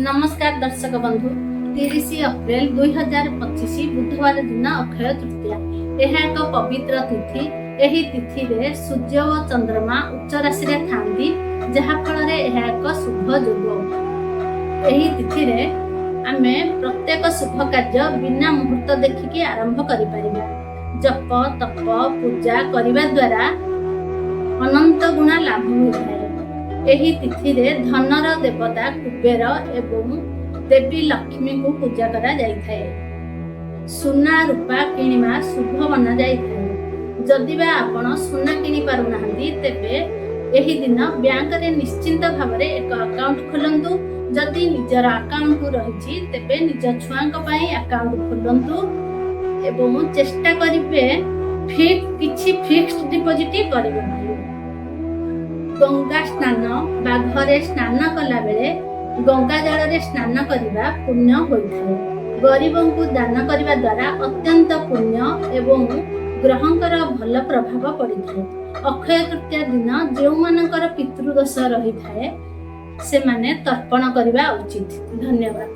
ନମସ୍କାର ଦର୍ଶକ ବନ୍ଧୁ। 30 ଅପ୍ରିଲ 2025 ବୁଧବାର ଦିନ ଅକ୍ଷୟ ତୃତୀୟା। ଏହା ଏକ ପବିତ୍ର ତିଥି। ଏହି ତିଥିରେ ସୂର୍ଯ୍ୟ ଓ ଚନ୍ଦ୍ରମା ଉଚ୍ଚ ରାଶିରେ ଥାଆନ୍ତି, ଯାହା ଫଳରେ ଏହା ଏକ ଶୁଭ ଯୋଗ। ଏହି ତିଥିରେ ଆମେ ପ୍ରତ୍ୟେକ ଶୁଭ କାର୍ଯ୍ୟ ବିନା ମୁହୂର୍ତ୍ତ ଦେଖିକି ଆରମ୍ଭ କରିପାରିବା। ଜପ, ତପ, ପୂଜା କରିବା ଦ୍ୱାରା ଅନନ୍ତ ଗୁଣା ଲାଭ ହୋଇଥାଏ। ଏହି ତିଥିରେ ଧନର ଦେବତା କୁବେର ଏବଂ ଦେବୀ ଲକ୍ଷ୍ମୀଙ୍କୁ ପୂଜା କରାଯାଇଥାଏ। ସୁନା ରୂପା କିଣିବା ଶୁଭ ମନାଯାଇଥାଏ। ଯଦି ବା ଆପଣ ସୁନା କିଣି ପାରୁନାହାନ୍ତି, ତେବେ ଏହି ଦିନ ବ୍ୟାଙ୍କରେ ନିଶ୍ଚିନ୍ତ ଭାବରେ ଏକ ଆକାଉଣ୍ଟ ଖୋଲନ୍ତୁ। ଯଦି ନିଜର ଆକାଉଣ୍ଟ ରହିଛି, ତେବେ ନିଜ ଛୁଆଙ୍କ ପାଇଁ ଆକାଉଣ୍ଟ ଖୋଲନ୍ତୁ ଏବଂ ଚେଷ୍ଟା କରିବେ କିଛି ଫିକ୍ସଡ ଡିପୋଜିଟ୍ କରିବା ପାଇଁ। ଗଙ୍ଗା ସ୍ନାନ ବା ଘରେ ସ୍ନାନ କଲାବେଳେ ଗଙ୍ଗା ଜଳରେ ସ୍ନାନ କରିବା ପୁଣ୍ୟ ହୋଇଥାଏ। ଗରିବଙ୍କୁ ଦାନ କରିବା ଦ୍ୱାରା ଅତ୍ୟନ୍ତ ପୁଣ୍ୟ ଏବଂ ଗ୍ରହଙ୍କର ଭଲ ପ୍ରଭାବ ପଡ଼ିଥାଏ। ଅକ୍ଷୟ ତୃତୀୟା ଦିନ ଯେଉଁମାନଙ୍କର ପିତୃଦୋଷ ରହିଥାଏ, ସେମାନେ ତର୍ପଣ କରିବା ଉଚିତ। ଧନ୍ୟବାଦ।